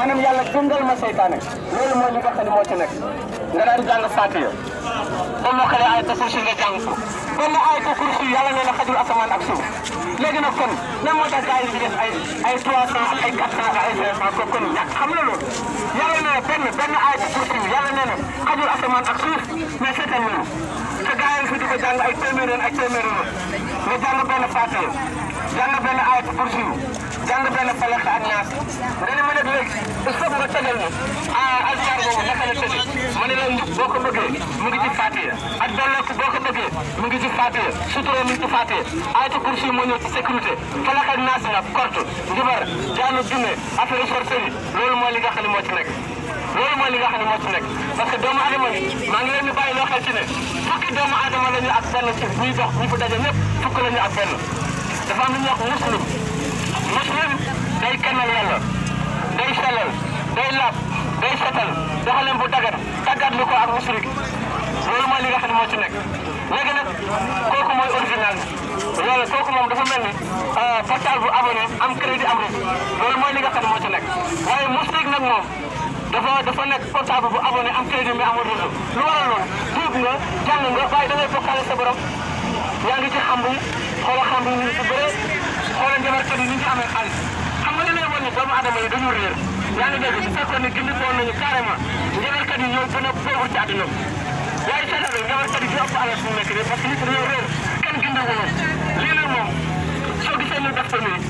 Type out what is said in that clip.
maanaam yàlla dundal ma seytaane loolu mooy li nga xam ne moo ci nekk nga daal di jàng Faatiha ba moo xale ayatul kursi nga jàng ko benn ayatul kursi yàlla nee na xajul asamaan ak suuf léegi nag kon nan moo tax gars yi di def ay 300 ak ay 400 ak ay 500 ko kon ñàkk xam la loolu yàlla nee na benn ayatul kursi yàlla nee na xajul asamaan ak suuf mais seetal loolu te gars yi fi di ko jàng ay téeméeri nga jàng benn Faatiha jàng benn ayatul kursi jàng benn Falaq ak Naas nga ne ma nag léegi il faut nga tegal ñu alkaar boobu naka la tëddee ma ne la njub boo ko bëggee mu ngi ci Faatiha ak dolleeku boo ko bëggee mu ngi ci Faatiha sutura mu ngi ci Faatiha ayatul kursi moo ñëw ci sécurité Falaq ak Naas nag korte njibar jaanu jinne affaire sorcellerie loolu mooy li nga xam ne moo ci nekk loolu mooy li nga xam ne moo ci nekk parce que doomu adama bi maa ngi leen di bàyyi loo xel ci ne fukki doomu adama la ñu ak benn ci ñuy dox ñi fa daje ñëpp fukk la ñu ak benn dafa am lu ñuy wax muslim day kennal yàlla day sellal day laab day setal doxalin bu dagat tàggat lu ko ak musrik loolu mooy li nga xam ne moo ci nekk léegi nag kooku mooy original bi loolu kooku moom dafa mel ni portal bu abonné am crédit am rek loolu mooy li nga xam ne moo ci nekk waaye musrik nag moom dafa nekk portable bu abonné am crédit mais amul réseau lu waral loolu tuub nga jàng nga waaye da ngay bokkaale sa borom yaa ngi ci xam bi xoola xam bi ñu ci bëre xoola njabarkat yi ñu ngi amee xaalis xam nga li lay wan ni doomu adama yi dañu réer yaa ngi dégg su fekkoon ne gindi woon nañu carrément njabarkat yi ñoo gën a pauvre ci àdduna bi waaye seetal njabarkat yi fi ëpp alal fu mu nekk nii parce que nit dañoo réer kenn gindi wu lii nag moom soo gisee ñu def ko nii